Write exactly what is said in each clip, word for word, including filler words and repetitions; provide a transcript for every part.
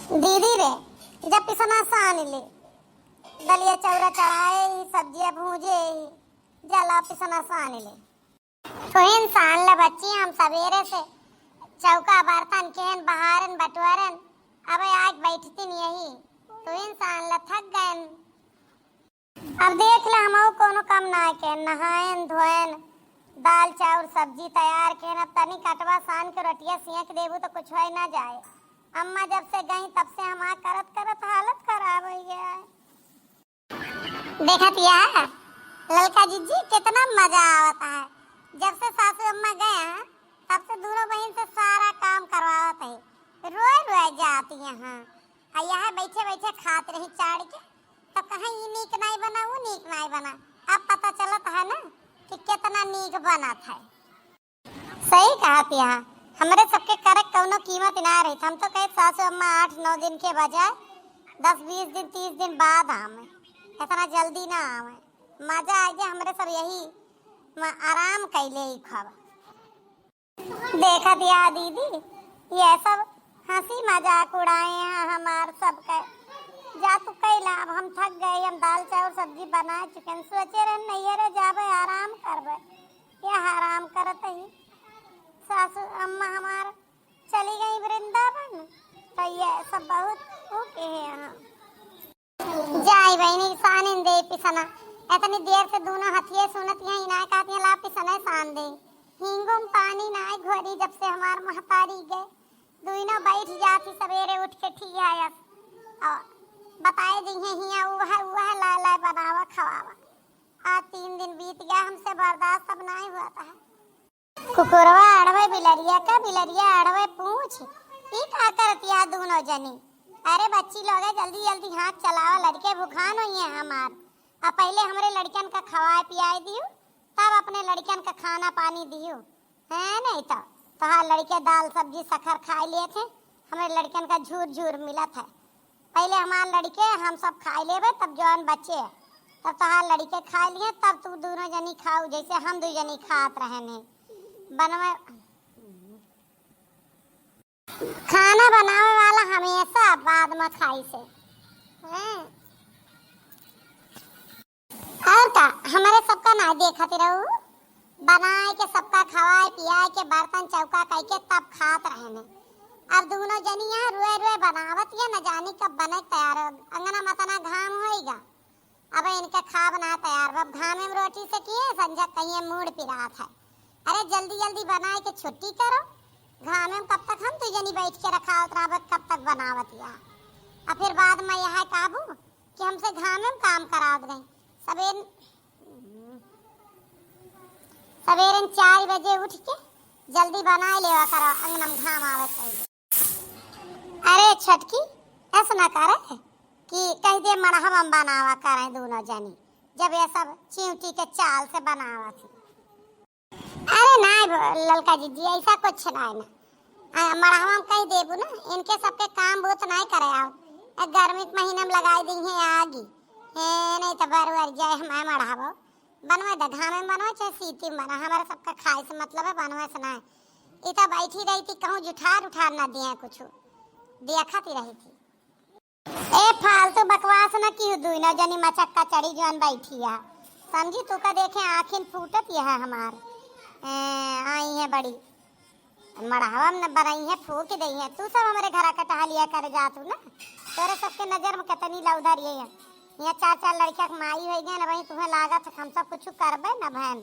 दीदी रे, जब पिसना सान ले, दलिया चौरा चढ़ाए ही, सब्जिया भूजे ही, जला पिसना सान ले। तुहिन सान ले बच्ची, हम सवेरे से चौका बर्तन केहन बहारन बटोरन, अब आके बैठतिन यही। तुहिन सान ले, थक गयन। अब देख ले, हमहू कोनो काम ना के, नहायन धोयन, दाल चाउर सब्जी तैयार केन, अब तनी कटवा सान के रोटिया सेंक देबू तो कुछ होए ना जाए। अम्मा जब से गई तब से हमार करत करत हालत खराब हो गया है। देखत या ललका जिज्जी, कितना मजा आवत है। जब से सासू अम्मा गए हैं, तब से दोनों बहिन से सारा काम करवावत है। रोए रोए जाती हैं। आ यह बैठे बैठे खात रही चाड़ के, तब कहाँ ई नीक नाई बना, वो नीक नाई बना। अब पता चलत है ना कि कितना नीक बनत है। सही कहत या, हमरे सबके करे कौनो कीमत ना रही। हम तो कहे सासू अम्मा आठ नौ दिन के बजाय दस बीस दिन, तीस दिन बाद आवे, इतना जल्दी ना आवे। मजा आ गया, हमरे सब यही म-, आराम कैले ही खावा। देखत या दीदी, ये सब हंसी मजाक उड़ाए हैं हमार सबके। जा तू कैला, अब हम थक गए, हम दाल चाउर सब्जी बना चुके हैं। सोचे रहे नैहरे जाबे, आराम करबे, यह आराम करत ही। सासू अम्मा हमार चली गई वृंदावन, तो ये सब बहुत भूखे हैं यहाँ। जाई बहिनी, सानिन दे पिसना। इतनी देर से दोनों हथिये सुनत यहीं ना कहती हैं, ला पिसने सान दे। हींगो में पानी ना घोरी, जब से हमार महतारी गए, दुइनो बैठ जाती सवेरे उठ के ठीक है। और बताए दी हैं हिया, वो है, वो है, लाए, लाए बनावा, खवावा। आज तीन दिन बीत गया, हमसे बर्दाश्त अब नहीं हुआ था। कुकुरवा अड़वे बिलरिया का, बिलरिया अड़वे पूछ। ई का करतिया दोनों जनी? अरे बच्ची लोगे, जल्दी जल्दी हाथ चलावा, लड़के भुखान होइए हमार। अब पहले हमरे लड़कन का खवाए पियाए दियो, तब अपने लड़कन का खाना पानी दियो। हैं नहीं तो तोहार लड़के दाल सब्जी सखर खाए लिए थे, हमरे लड़कन का झूर झूर मिलत है। पहले हमार लड़के हम सब खाई लेबे, तब जौन बचे, तब तोहार लड़के खाई लिए, तब तू दोनों जनी खाऊ, जैसे हम दू जनी खात रहन है। बनवे, खाना बनावे वाला हमेशा बाद में खाई से, हैं? और का, हमरे सबका ना देखत रहू, बनाए के सबका खवाए पियाए के बर्तन चौका कई के तब खात रहने। अब दोनों जनी यहाँ रुए रुए बनावत या, न जानी कब बने तैयार हो। अंगना में तना घाम होइगा, अब इनके खाब ना तैयार बा। अब घामे में रोटी से किए संझा कहिए मूड़ पिरात है। अरे जल्दी जल्दी बनाए के छुट्टी करो, घामे में कब तक हम दू जनी बैठ के रखावत रहबे, कब तक बनावत या। अब फिर बाद में यह काबू कि हमसे घामे में काम करावत गई। सवेर सवेरे चार बजे उठ के जल्दी बनाए लेवा करो, अंगना में घाम आवे पहले। अरे छोटकी, ऐसा ना करे कि कह दे मड़हवा में बनावा करें दोनों जनी, जब ये सब चिंटी के चाल से बनावा थी। अरे नाई ब-, ललका जिज्जी, ऐसा कुछ नाई ना। आ, मड़हवा में कह देबू ना, इनके सबके काम बहुत नाई करे आओ। ए, गर्मी के महीना में लगाई दी है आगी। ए, नहीं तो बर बर जाए हमारे मड़हवा। बनवे दे, घामे में बनवे चाहे सीती में बना, हमारे सबका खाए से मतलब है, बनवे से ना। ई तो बैठी रही थी, कहूँ जुठार उठार ना दिए कुछ, देखत ही रही थी। ए, फालतू बकवास न किहू, दुइनो जनी मचक्का चढ़ी जौन बैठी है। समझी, तू का देखे आँखिन फूटत यह हमार। ए, आई है बड़ी। मड़हवा में न बनई है, फूक दई है। तू सब हमरे घरा का टहलिया करे जात हूँ ना। तोरे सबके नजर में कितनी लौधर ये है। यहाँ चार चार लड़किया के माई होई गए न, वही तुम्हें लागत है हम सब कुछ करबे न बहन।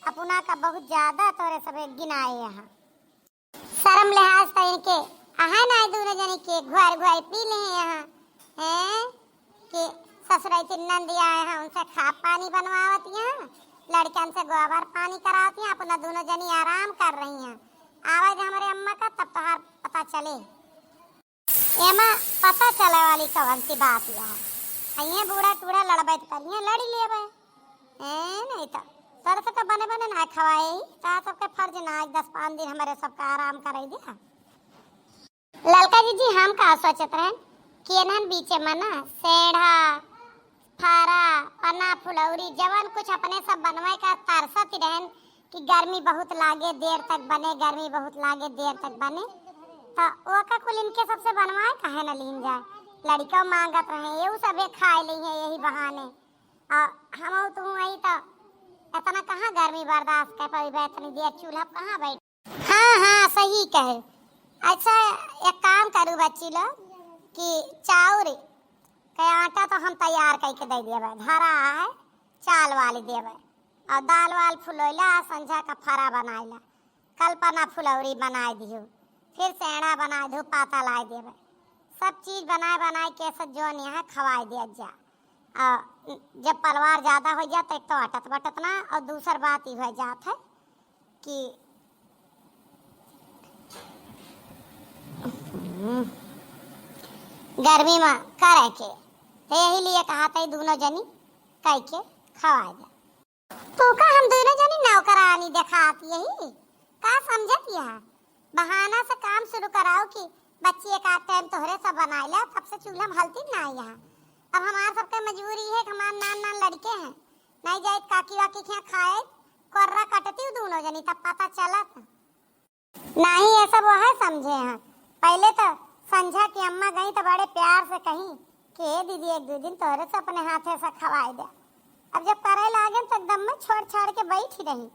अपना का बहुत ज्यादा तोरे सब गिनाए यहाँ। शर्म लिहाज त इनके अहै नाई, दूनो जने के घुआर घुआर पी ले हैं यहाँ, हैं? कि ससुराई तीन नंदी आए हैं, उनसे खा पानी बनवावत यहाँ, लड़कन से गोबर पानी करावत यहाँ, अपना दूनो जनी आराम कर रही हैं। आवाज हमरे अम्मा का तब तोहार पता चले। एमा पता चले वाली कवन सी बात यह है? आ ये बूढ़ा टूढ़ा लड़बे त करिए, लड़ी लेबे। ए, नहीं तो तोरे से तो बने बने ना खवाए ही, ता सबके फर्ज ना आज दस पाँच दिन हमरे सबका आराम कराई दिया। ललका जिज्जी, हम का सोचत रहन कि एनहन बीचे में ना सेढ़ा, फारा, पन्ना, फुलौरी, जवन कुछ अपने सब बनवे का तरसत ही रहन कि गर्मी बहुत लागे, देर तक बने, गर्मी बहुत लागे, देर तक बने। तो ओका कुल इनके सबसे बनवाए काहे न लीन जाए? लड़िका मांगत रहे, एहू सबे खाए लइहे यही बहाने। आ हम तू आई तो इतना कहाँ गर्मी बर्दाश्त कर पाई, इतनी देर चूल्हा पे कहाँ बैठ। हाँ, हाँ, सही कहे। अच्छा, एक काम करू बच्ची लोग कि चाउर के आटा तो हम तैयार करके दे देबे, धरा है, चाल वाली देबे, और दाल वाल फुलैला, संझा का फरा बनाइला, कल्पना फुलौरी बनाए दियो, फिर सेड़ा बनाए दियो, पाता लाए देबे, सब चीज बनाए बनाए के सब जोन यहाँ खवाए दिया जा। आ जब परिवार ज्यादा हो जाए तो एक तो अटत बटत ना, और दूसर बात ई हो जात है कि गर्मी में करे के, तो यही लिए कहा था दोनों जनी कह के खवाए जा। तो का हम दोनों जनी नौकरानी देखात यही का समझत यह? बहाना से काम शुरू कराओ कि बच्ची एक आध टाइम तोहरे सब बनाए ला, तब से चूल्हा में हलती ना यहाँ। अब हमार सबके मजबूरी है कि हमार नान नान लड़के हैं, नहीं जाए काकी वाकी के यहाँ खाए, कोर्रा कटती हूँ दोनों जनी, तब पता चलत। नहीं, ये सब वह समझे हैं। पहले तो संझा की अम्मा गई तो बड़े प्यार से कही कि "ए दीदी, एक दो दिन तोहरे से अपने हाथे से खवाए दे।" अब जब करे लागे तो एकदम में छोड़ छाड़ के बैठी रही।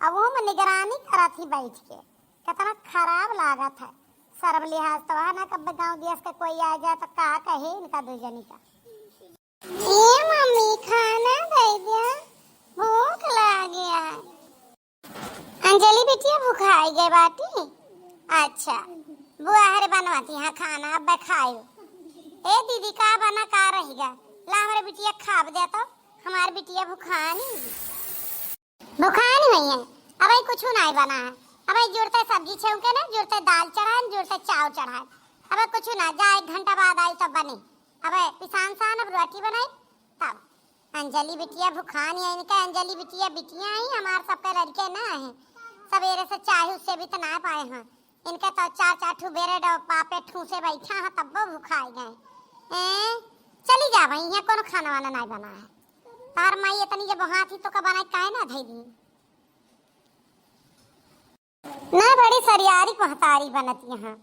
अब वो में निगरानी करत ही बैठ के, कितना खराब लागत है। शर्म लिहाज तो है ना, कब गाँव देश का कोई आ जाए तो का कहे इनका दो जनी का। ए मम्मी, खाना दे दे, भूख लागे है। अंजलि बिटिया भुखाई गए बाटी। अच्छा, बुआ हरे बनवाती हाँ खाना, अब खायो। ए दीदी, का बना का रहिगा? ला हमरे बिटिया खाब दे तो, हमार बिटिया भुखानी। भुखानी हुई है, अब कुछ नहीं बना है। अब जुड़ते सब्जी छेव के ना, जुड़ते दाल चढ़ाए, जुड़ते चाव चढ़ाए। अब कुछ ना, जा एक घंटा बाद आई तब बने। अब पिसान सान अब रोटी बनाई तब। अंजलि बिटिया भुखानी है, इनका अंजलि बिटिया बिटिया आई, हमार सबके लड़के ना है। सवेरे से चाय उससे भी तो ना पाए हैं। इनका तो चार चार ठू बेरे डो पापे ठूसे बैठा है, तब्बो भुखाई गए। ए, चली जा भाई, यहाँ कोनो खाना वाना नहीं बना है। तार माई इतनी जब वहाँ थी तो का बनाई, काहे ना धई दी? ना बड़ी सरियारी महतारी बनत यहाँ।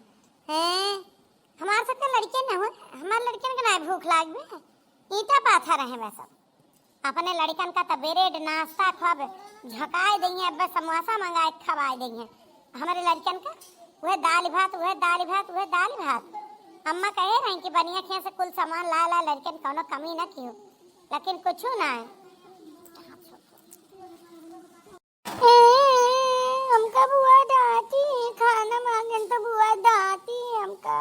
हैं, हमार सबके लड़के न हो, हमार लड़कन के ना भूख लागबे, ईंटा पाथर रहे वह सब। अपने लड़कन का तो ब्रेड नाश्ता खूब झकाए देंगे, अब समोसा मंगाए के खवाए देंगे। हमारे लड़कन का वह दाल भात, वह दाल भात, वह दाल भात। अम्मा कहे रही कि बनिया खेत से कुल सामान ला ला, लड़कन कौनो कमी न कियो, लेकिन कुछ ना है। ए, हमका बुआ डांटी, खाना मांगन तो बुआ डांटी हमका।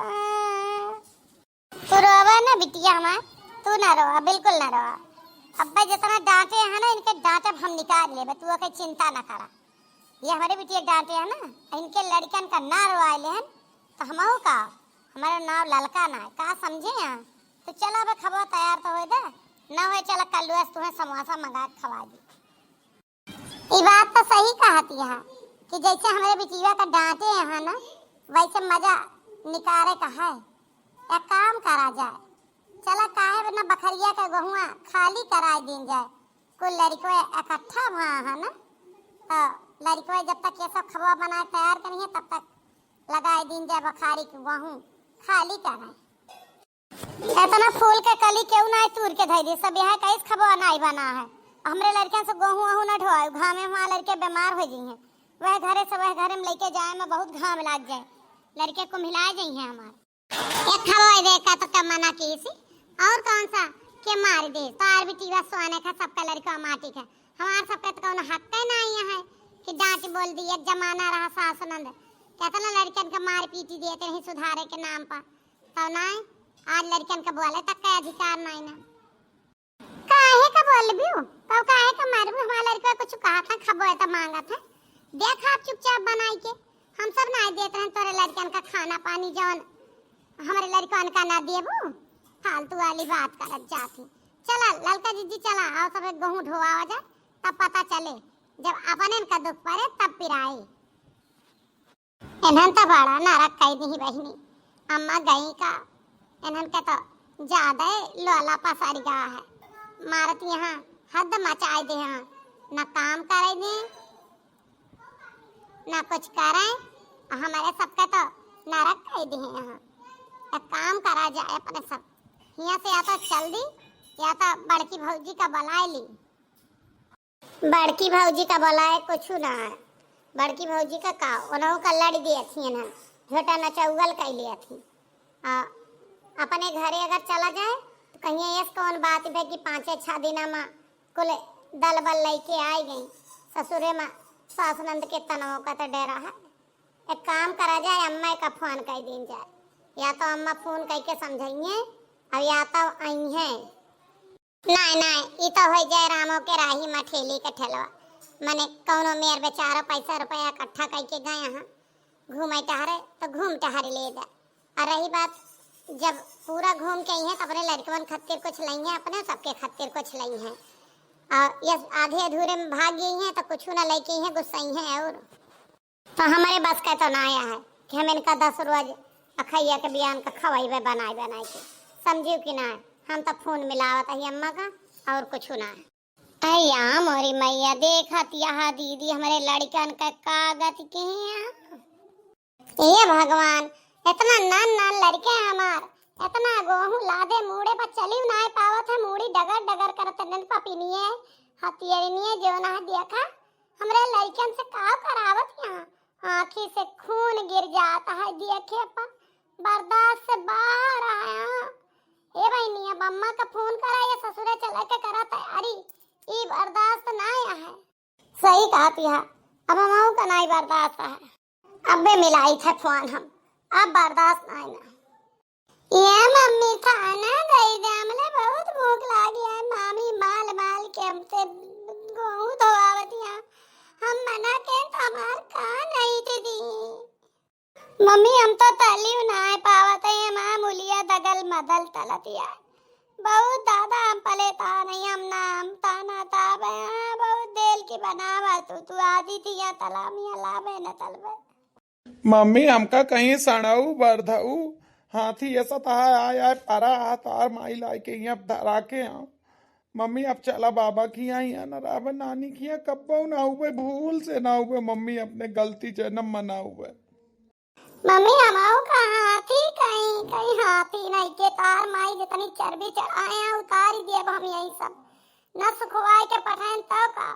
तू रोवा ना बिटिया हमार, तू ना रोवा, बिल्कुल ना रोवा। अब्बा जितना डांटे हैं ना, इनके डांटब हम निकाल लेबे, तू ओके चिंता ना करा। ये हमारे बिटिया डांटे हैं ना, इनके लड़कन का ना रोवाए लेहन, तो हमहू का, हमारा नाव ललका ना है, का समझे हैं? तो चला अब खबवा तैयार तो होए दे, ना होए चला कल्लुआ से तुम्हें समोसा मंगा के खवा दी। ई बात तो सही कहती है कि जैसे हमरे बिटिया का डांटे हैं ना, वैसे मजा निकारे का है। एक काम करा जाए, चला काहे न बखरिया के गहुआ खाली कराए दीन जाए, कुल लड़कवे इकट्ठा भा है ना, तो लड़कवे जब तक ये सब खबवा बनाए तैयार करिए, तब तक लगाए दीन जाए बखारी के गहूँ खाली कराए। इतना फूल के कली केहू नाई तूर के धई दे, सब यहाँ कईस खबवा नाई बना है। हमरे लड़कन से गोहूँ वहूँ ना ढोआए, घामे में वहाँ लड़के बीमार हो जइहें। वह घरे से वह घरे में लेके जाए में बहुत घाम लाग जाए, लड़के कुम्हिलाए जइहें हमार। एक खबवा दे का तो कम मना की सी, और कौन सा के मार दे, तो आर भी टीवा सोने का सबका लड़का माटी का, हमार सबका तो कौनो हक ना आई है कि डांट बोल दी। एक जमाना रहा सास नंद, कितना लड़कन का मार पीटी देते रही सुधारे के नाम पर। तब नाय, आज लड़कन के बोले तक के अधिकार नाय ना। काहे का बोलबू? तब काहे का मारबू? हमार लड़का कुछ कहा था, खबो है तो मांगत है। देख आप चुपचाप बनाई के, हम सब नाय देत रहन तोरे लड़कन का खाना पानी जौन हमरे लड़कन का ना देबू। फालतू वाली बात करत जाती। चला ललका जीजी चला, आओ सब एक गहूँ ढोवावा जाए, तब पता चले जब अपने का दुख पड़े तब पिराए। इन्हन तो बड़ा नरक कई दी बहिनी। अम्मा गई का, इन्हन के तो ज्यादा ही लोला पसर गया है। मारत यहाँ हद मचाए दे हैं, न काम करे दे, न कुछ करे। हमारे सबके तो नरक कइ दिहे यहाँ। एक काम करा जाए अपने सब, हियाँ से या तो चल दी, या तो बड़की भौजी का बुलाए ली। बड़की भौजी का बोलाए कुछु ना है। बड़की भौजी का का, ओनहु का लड़ दिए थी ना, झोटा नचौगल कइ लिए थी। आ, अपने घरे अगर चला जाए तो कहिए, "यस कौन बात बे कि पाँचे छह दिना मा कुल दल बल लइके आइ गई ससुरे मा, सास नंद के तनवो का तो डेरा है।" एक काम करा जाए, अम्मा का फोन कइ दीन जाए, या तो अम्मा फोन कइ के समझइहें, अब या तो अइहें। नाहीं, नाहीं, ई तो होइ जाए रामो के राही मा ठेली के ठेलवा। मने कौनो मेर बेचारो पैसा रुपया इकट्ठा कइके गए हैं, घूमे टहरे तो घूम टहर ले दे। और रही बात, जब पूरा घूम के अइहें तो अपने लड़कवन खातिर कुछ लइहें, अपने सबके खातिर कुछ लइहें। और ये आधे अधूरे में भाग गई हैं तो कुछ ना लइके अइहें, गुस्सइहें और तो हमरे बस का तो ना आया है कि हम इनका दस रोज अखैया के बियान का खवाइबे बनाए बनाए के, समझियो कि ना? हम तो फोन मिलावत ही अम्मा का, और कुछ ना। अय्या मोरी मैया, देखत यहाँ दीदी हमरे लड़कन का कागज के हैं। ए भगवान, इतना नान नान लड़के हमार, इतना गोहूं लादे मूड़े पर चली ना पावत है, मूड़ी डगर डगर करत नन पपिनिए, हथियनिए जो ना देखा, हमरे लड़कन से का करावत यहाँ। आँखी से खून गिर जाता है देखे पर, बर्दाश्त से बाहर आया। ए बहिनी, अब अम्मा का फोन करा या ससुरे चले के करा तैयारी, ई बर्दाश्त ना आया है। सही कहत है, अब अम्माओं का नाई बर्दाश्त है। अबे मिलाई थे फोन हम, अब बर्दाश्त ना आया। ए मम्मी, खाना दइ दे, हमले बहुत भूख लागी है। मामी माल माल के हमसे गोहूं धोआवत हिया। हम मना के तो हमार कान नहीं थे दी। मम्मी, हम तो तलियो ना पावत है, माँ मुलिया दगल मदल तलत हिया। बहुत दादा हम पले ता नहीं, हम ना, हम ताना ताबे, हाँ, बहुत देर की बनावा तू, तू आदि थी या तला मिया लाबे न तलबे। मम्मी, हमका कहीं सड़ऊ बरधऊ हाथी ऐसा तहा आय आय परा हा, तार माई लाइ के यहाँ धरा के आओ। मम्मी, अब चला बाबा की यहाँ, यहाँ न रहबे, नानी की यहाँ कब्बो ना हुए, भूल से ना हुए मम्मी, अपने गलती जन्म में ना हुए। मम्मी, हमाऊ का हाथी कहीं, कहीं हाथी नहीं के, तार माई जितनी चर्बी चढ़ाए हैं उतारी दिए, अब हम यही सब न सुखवाए के पठाएन तो का।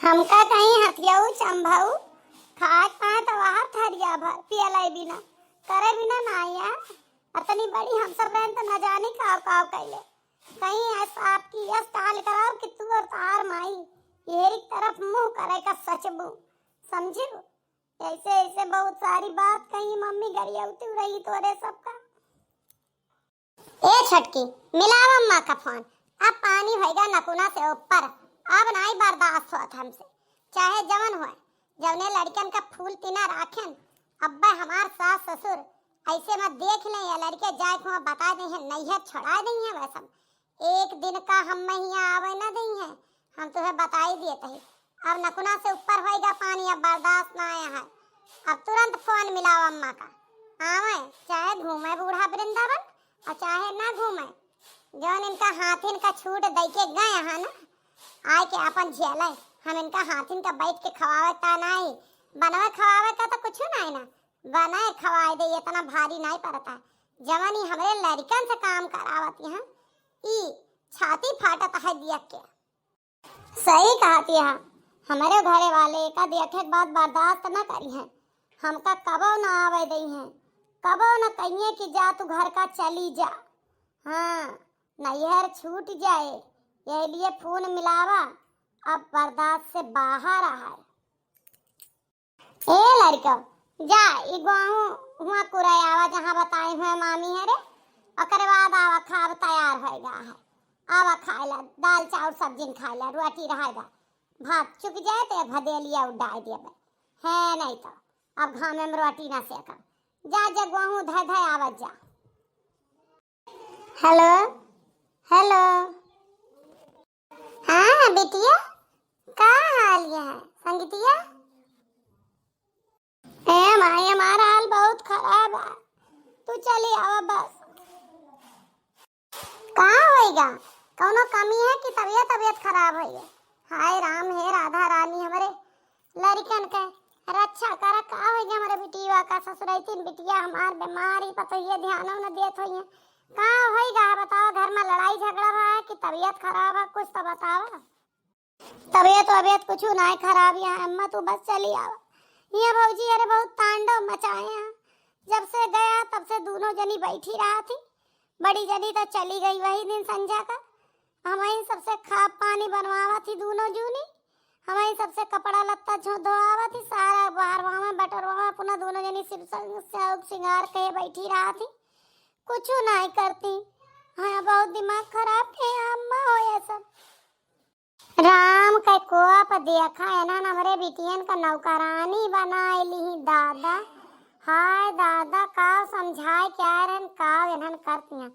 हमका कहीं हथियऊ चंभऊ खाए पाए तो वहाँ थरिया भर पियलाई बिना, करे बिना ना आया। अतनी बड़ी हम सब रहन तो न जानी काव काव कैले। कहीं ऐसा आपकी यस टाल कराओ कि तू और तार माई येरी तरफ मुंह करे का सचबू, समझिबू? ऐसे ऐसे बहुत सारी बात कहीं मम्मी गरियाउती रही तोरे सबका। ए छोटकी, मिलावा अम्मा का फोन। अब पानी भइगा नकुना से ऊपर, अब नाई बर्दाश्त होत हमसे, चाहे जवन होए। जवने लड़कन का फूल तीना राखेन, अब्बे हमार सास ससुर ऐसे मत देख लें या लड़के जाए के वहाँ बता दें हैं, नैहर छोड़ा दें हैं। वैसन एक दिन का हम महिया आवे न दें हैं, हम तुहे बताई दिए तही। अब नकुना से ऊपर होइगा पानी, अब बर्दाश्त ना आया है। अब तुरंत फोन मिलाओ अम्मा का, आवे, चाहे घूमे बूढ़ा वृंदावन और चाहे ना घूमे। जौन इनका हाथिन का छूट दइ के गए हैं ना, आए के अपन झेले। हम इनका हाथिन का बैठ के खवावे ता नाई, बनवे खवावे का तो कुछ नाई ना, बनाए खवाए दे, इतना भारी नाई पड़ता। जवन ई हमरे लड़कन से काम करावत यहाँ, ई छाती फाटत है देख के। सही कहत है, हमरे घरे वाले का देखे के बाद बर्दाश्त न करी है। हमका कबो न आवे दई है, कबो न कहिए कि जा तू घर का चली जा। हाँ, नैहर छूट जाए, यही लिए फोन मिलावा, अब बर्दाश्त से बाहर है। ए लड़का, जा, ई गोहूं हुआ कुराई आवा, जहाँ बताई हुए मामी है रे, ओकरे बाद आवा, खाब तैयार होइगा है। आवा खाइला, दाल चाउर सब्जी न खाइला, रोटी रहेगा। भात चुक जाए तो एक भदेलिया उडाई देबे। है नहीं तो अब घामे में रोटी ना सेकब। जा, जा, गोहूं धय धय आवत जा। हेलो, हेलो। हाँ बिटिया, का हाल है संगतिया? ए माई, हमारा हाल बहुत खराब है, तू चली आवा बस। का होइगा? कौनो कमी है कि तबियत, तबियत खराब है? हाय राम, हे राधा रानी, हमरे लड़कन के रक्षा करा, का होइ गया हमरे बिटिया का? ससुरैतिन बिटिया हमार बीमार ही, पतोहिया ध्यान न देत होइहैं। का होइ गया है बतावा, घर मा लड़ाई झगड़ा भा है कि तबियत खराब है, कुछ तो बतावा। तबियत वबियत कुछ नाहीं खराब है अम्मा, तू बस चली आवा। हियाँ भौजी अरे बहुत तांडव मचाए हैं, जब से गया तब से दूनों जनी बैठी रहा थी। बड़ी जनी तो चली गई वही दिन संझा का। हमहीं सबसे खा पानी बनवावा थी दूनों जूनी, हमहीं सबसे कपड़ा लत्ता झो धोआवा थी, सारा बहरवा मा बटरवा मा अपना दूनों जनी सिर सं-, शौक सिंगार के बैठी रहा थी, कुछ नाहीं करती। हाँ, बहुत दिमाग खराब है अम्मा हो ये सब। राम के कोप देखा, एनहन हमरे बिटियन का नौकरानी बनाए लिही दादा। हाय दादा, का समझाए क्या रहन, का एनहन करतियाँ।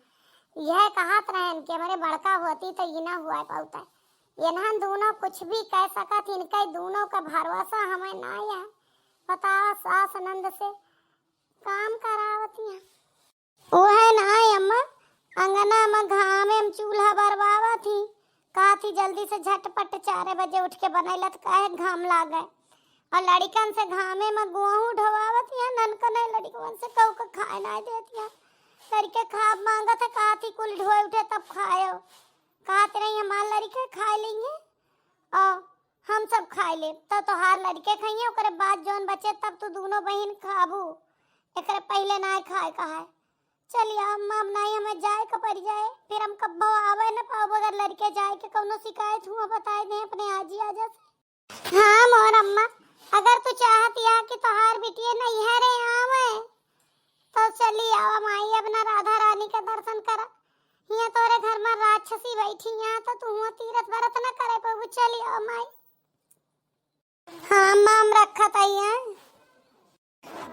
यह कहत रहन कि हमरे बड़का होती तो ई ना हुआ पाउता। एनहन दूनों कुछ भी कह सकत, इनके दूनों का भरोसा हमें ना है। बताओ, सास नंद से काम करावतियाँ। ओहे ना अम्मा, अंगना मा घामे मा चूल्हा बरवावा थी, कहा थी जल्दी से झटपट चार बजे उठ के बनैला त काहे घाम लागे। और लड़िकन से घामे मा गोहूँ ढोवावत या ननकने लड़िकवन से कहू के खाए ना देत या। लड़िके खाब मांगत है, कहा थी कुल ढोए उठे तब खायो। कहत रही हमार लड़िके खाए लेंगे और हम सब खाए लेब, तो तोहार लड़िके खइहें, ओकरे बाद जौन बचे तब तू दूनों बहिन खाबू, एकरे पहिले ना खाए का है। चलिए अम्मा, अब नाहीं हमें जाए के पड़ जाए, फिर हम कब्बो आवे न पाओ बगैर लड़िके जाए के। कौनो शिकायत हुआ बताए दे अपने आजी आजा से। हाँ मोर अम्मा, अगर तू चाहत या कि तोहार बिटिया नैहरे आवे, तो चली आवा माई, अपना राधा रानी का दर्शन करा। हियाँ तोरे घर मा राक्षसी बैठी, यहाँ तो तू हुआ तीरथ व्रत न करे पबू। चली आवा माई। हाँ अम्मा, हम रखत आई हैं।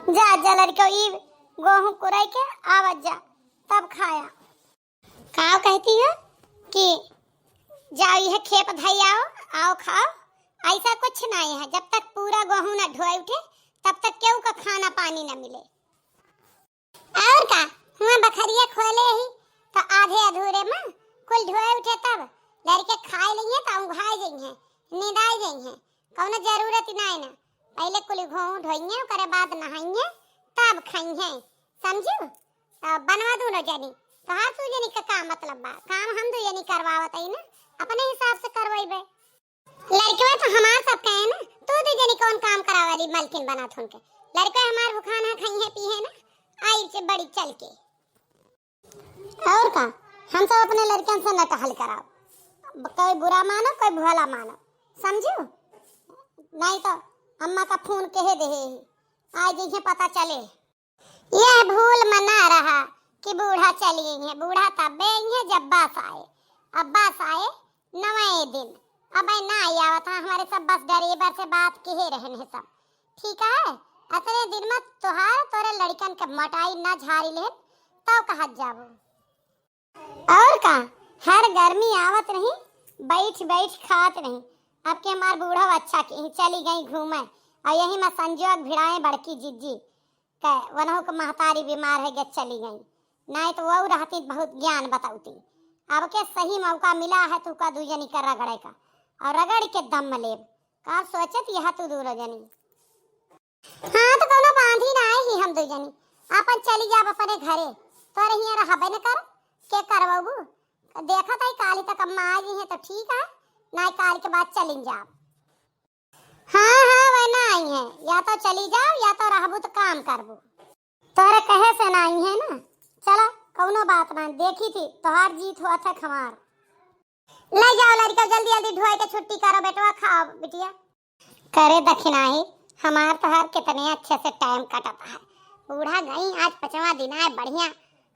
जा, जा लड़िको, ई गोहूँ कुराई के आवत जा, तब खाया। का कहती हो कि जाओ यह खेप धई आओ, आओ खाओ? ऐसा कुछ नहीं है, जब तक पूरा गोहूँ ना ढोए उठे, तब तक केहू का खाना पानी ना मिले। और का, हुआ बखरिया खोले ही तो आधे अधूरे मा कुल ढोए उठे, तब लड़िके खाए लेंगे तो उघाए जाइए, निदाए जाइए। कौनो जरूरत ही नाई ना, पहिले कुल गोहूँ ढोइए, ओकरे बाद नहाइए, तब खाइए, समझू? तो बनवा दूनो जनी, तोहार तू जनी का का मतलब बा? काम हम दू जनी करवावत हई ना, अपने हिसाब से करवाइबे। लड़कवा तो हमार सब कहे ना, तू दू जनी कौन काम करावे वाली मलकिन बनात हुनके? लड़कवा हमार भुखान है, खाइए पीहे ना, आई से बड़ी चल के। और का, हम सब अपने लड़कन से न टहल कराओ, कोई बुरा मानो, कोई भला मानो, समझू? नहीं तो अम्मा का फोन कहे दे ही, आज इन्हें पता चले। यह भूल मना रहा कि बूढ़ा चली गई है, बूढ़ा तबे आई है जब बस आए, अब बस आए नवे दिन, अब ना आई आवत है, हमारे सब बस ड्राइवर से बात किए रहन है सब, ठीक है? अतने दिन में तोहार तोरे लड़कन के मोटाई ना झारी लेन, तब कहत जाबू। और का, हर गर्मी आवत रही, बैठ बैठ खात रही। अब के हमार बूढ़ा अच्छा की चली गई घूमे, और यही में संजोग भिड़ाए बड़की जिज्जी के, वनहु के महतारी बीमार है गए चली गई, नहीं तो वो रहती बहुत ज्ञान बतौती। अब के सही मौका मिला है, तू का दू जनी का रगड़े का, और रगड़ के दम लेब। का सोचत यह तू दूनो जनी? हाँ, तो कौनो बांधी ना आई ही हम दू जनी, अपन चली जाब अपने घरे। तोरे हियाँ रहबे न कर, के करवाबू? देखत है काली तक अम्मा आ गई है तो ठीक है, ना काली के बाद चली जाब। हाँ, हाँ, वह ना आई है, या तो चली जाओ या तो रहबू तो काम करबू। तोरे कहे से ना आई है ना, चला कौनो बात ना, देखी थी तोहार जीत हुआ था खमार। ले जाओ लड़का, जल्दी जल्दी ढोए के छुट्टी करो बेटवा, खाओ बिटिया। करे दखिनाही, हमार तोहार कितने अच्छे से टाइम कटत है। बूढ़ा गई आज पचवा दिन आए बढ़िया,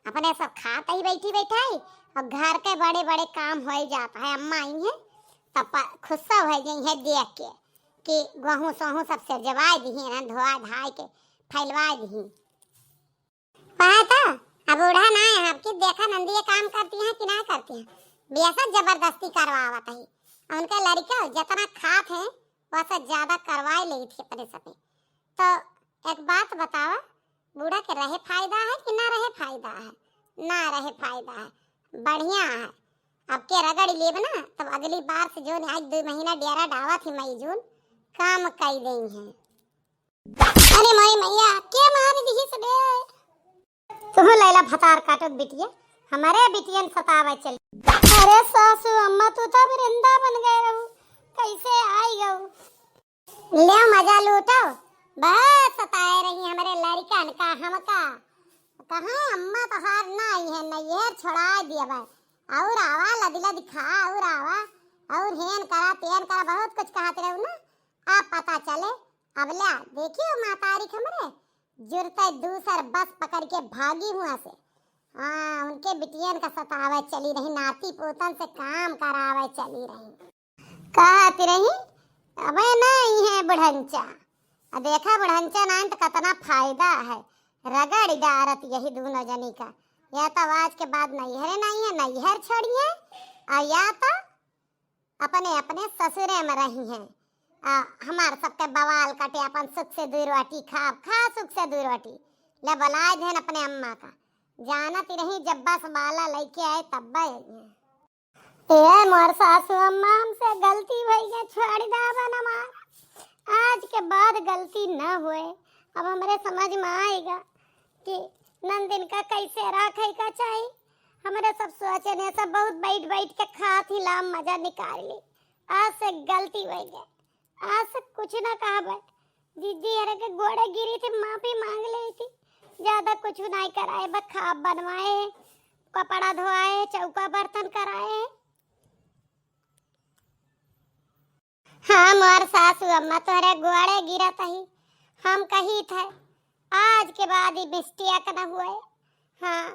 अपने सब खात ही बैठी बैठाई, और घर के बड़े बड़े काम हो जात है। अम्मा आई है तब प-, खुस्सा हो गई है देख के कि गोहूँ सोहूँ सब सिरजवाए दी है ना, धोआ धाए के फैलवाए दी। पता, अब बूढ़ा ना है, आपकी देखा नंदी ये काम करती हैं कि ना करती हैं, बेसा जबरदस्ती करवावत है। और उनके लड़के जितना खात हैं, वैसे ज्यादा करवाए लेई थी अपने सपे। तो एक बात बतावा, बूढ़ा के रहे फायदा है कि ना रहे फायदा है? ना रहे फायदा है, बढ़िया है। अब के रगड़ लेब ना, तब अगली बार से जो आज दो महीना डेरा डावा थी मई जून, काम कई देई हैं। अरे मोरी मैया, के मार दिहिस बे? तुहू लैला भतार काटत बिटिया, हमरे बिटियन सतावे चली। अरे सासू अम्मा, तू तो वृंदावन गए रहू, कैसे आई गऊ? ले मजा लूटो, बहुत सताए रही हमरे लड़कन का हमका। कहाँ अम्मा तोहार ना आई है, नैहर छोड़ा दिया बा। और आवा लदी लदी खा, और आवा, और हेन करा, तेन करा, बहुत कुछ कहत रहू ना। अब पता चले, अब ल्या, देखियो मातारी हमरे, जुरते दूसर बस पकड़ के भागी हुआ से। हाँ, उनके बिटियन का सतावे चली रही, नाती पोतन से काम करावे चली रही। कहत रही, अबे नहीं है बुढ़ंचा। आ देखा बुढ़ंचा नाइन तो कितना फायदा है, रगड़ डारत यही दोनों जनी का। या तो आज के बाद नैहरे नहीं है, नैहर छोड़िए, और या तो अपने अपने ससुरे में रही हैं। आ, हमार सबके बवाल कटे, अपन सुख से दू रोटी खाब, खा सुख से दू रोटी। ले बुलाए देन अपने अम्मा का, जानत ही रही जब बस बाला लेके आए तब आई हैं। ए मोर सासू अम्मा, हमसे गलती भई है, छोड़ दावन हमार। आज के बाद गलती न होए। अब हमरे समझ में आएगा कि नंदिन का कैसे रखे का चाही। हमरे सब सोचे ने सब बहुत बैठ बैठ के खात ही लाम मजा निकाल ली। आज से गलती भई है, आज से कुछ ना कहबे। दीदी हरे के गोड़े गिरी थी, माफी मांग ली थी। ज्यादा कुछ नहीं कराए, बस खाब बनवाए, कपड़ा धोआए, चौका बर्तन कराए। हाँ मोर सासू अम्मा, तोहरे गोड़े गिरत ही, हम कही थे आज के बाद ई मिस्टेक न हुए। हाँ,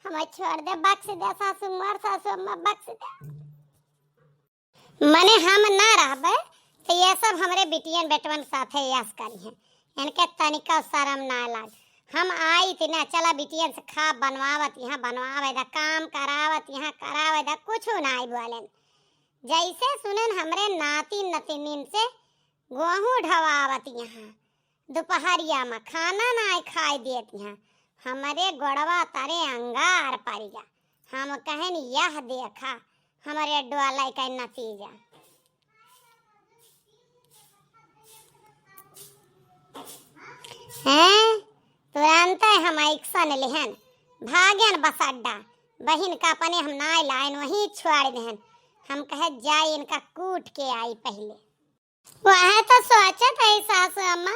हमें छोड़ दे, बख्श दे सासू, मोर सासू अम्मा, बख्श दे। मने हम ना रहबे तो ये सब हमरे बिटियन बेटवन साथे यस करी हैं। इनके तनिका शर्म ना लाग। हम आई थी ना, चला बिटियन से खा बनवावत यहाँ बनवावे दा, काम करावत यहाँ करावे दा, कुछ ना आई बोलेन। जैसे सुनेन हमरे नाती नतिनिन से गोहूँ ढवावत यहाँ, दोपहरिया में खाना ना खाए देत यहाँ, हमरे गोड़वा तरे अंगार पड़ गया। हम कहन, यह देखा हमरे डोले का नतीजा। हैं, तुरंत हम action लेहन, भागन बस अड्डा, बहिन का अपने हम नाय लायन, वहीं छोड़ देहन। हम कहे, जाई इनका कूट के आई पहले। वह तो सोचत है सासू अम्मा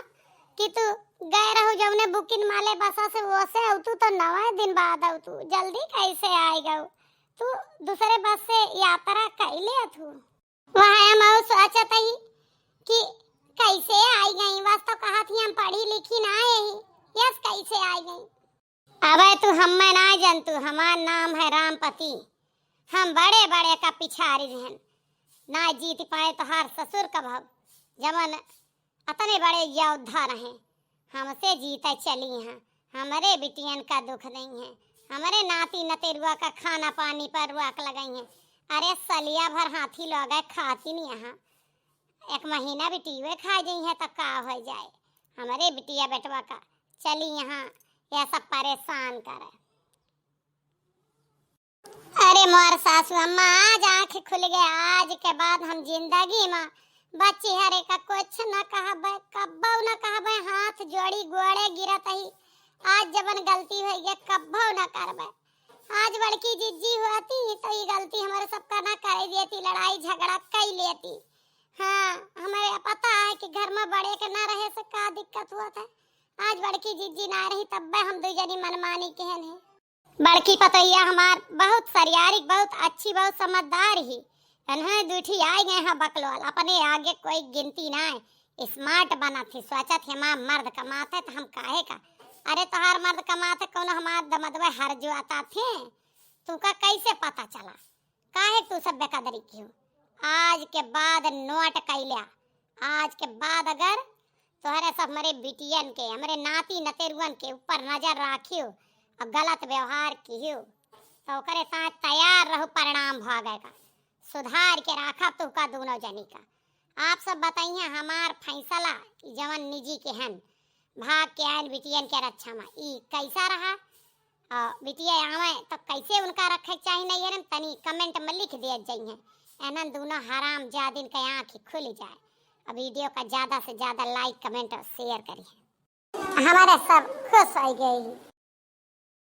कि तू गए रहू जौने बुकिन माले बसा से, वो से अउतू तो नवा दिन बाद अउतू, जल्दी कैसे आई गऊ? तू दूसरे बस से यात्रा कैले अथू। वह हम अउ सोचत ही कि कैसे आई गई, बस तो कहा थी हम पढ़ी लिखी ना यही, यस कैसे आई गई? अबे तू हम्मे ना जनतू, हमार नाम है रामपति। हम बड़े बड़े का पिछारी रहन, ना जीत पाए तोहार ससुर का भव, जवन अतने बड़े योद्धा रहे, हमसे जीते चली हैं। हमरे बिटियन का दुख नहीं है, हमरे नाती नतेरुआ का खाना पानी पर रोक लगई है। अरे सलिया भर हाथी लोग खाती नहीं यहाँ, एक महीना बिटियुए खा जाई है तो का हो जाए। हमरे बिटिया बेटवा का चली यहाँ, यह सब परेशान करे। अरे मोर सासू अम्मा, आज आँख खुल गए। आज के बाद हम जिंदगी में बच्ची हरे का कुछ न कहबे, कब्बो न कहबे। हाथ जोड़ी गोड़े गिरत ही, आज जबन गलती होई गए कब्बो न करबे। आज बड़की जिज्जी होती तो ये गलती हमारे सबका ना करे देती, लड़ाई झगड़ा कई लेती। हाँ, हमें पता है कि घर में बड़े के ना रहे से का दिक्कत होत है। आज बड़की जिज्जी ना रही तब्बे हम दू जनी मनमानी केहन है। बड़की पतोहिया हमार बहुत सरियारिक, बहुत अच्छी, बहुत समझदार ही। इन्हें दूठी आए गए हैं बकलोल, अपने आगे कोई गिनती ना है। Smart बनत ही, सोचत ही हमार मर्द कमात है तो हम काहे का। अरे तोहार मर्द कमात है, कौनो हमार दमदवे हर जुआता थे, तुका कैसे पता चला? काहे तू सब बेकदरी कियो? आज के बाद note कैल्या, आज के बाद अगर तोहरे सब हमरे बिटियन के, हमरे नाती नतेरुअन के ऊपर नजर राखियो और गलत व्यवहार कियो, तो ओकरे साथ तैयार रहू परिणाम भोगे का। सुधार के राखब तुहका दोनों जनी का। आप सब बताइए हमार फैसला, ई जवन निजी के हन, भाग के आयन बिटियन के रक्षा में, ई कैसा रहा? और बिटिया आवे तो कैसे उनका रखे के चाही नैहर में, तनी comment में लिख दिया जाइए। एनन दोनों हराम जादिन के आँख खुल जाए। और वीडियो का ज्यादा से ज्यादा लाइक, कमेंट और शेयर करिए। हमारे सब खुश हो गई।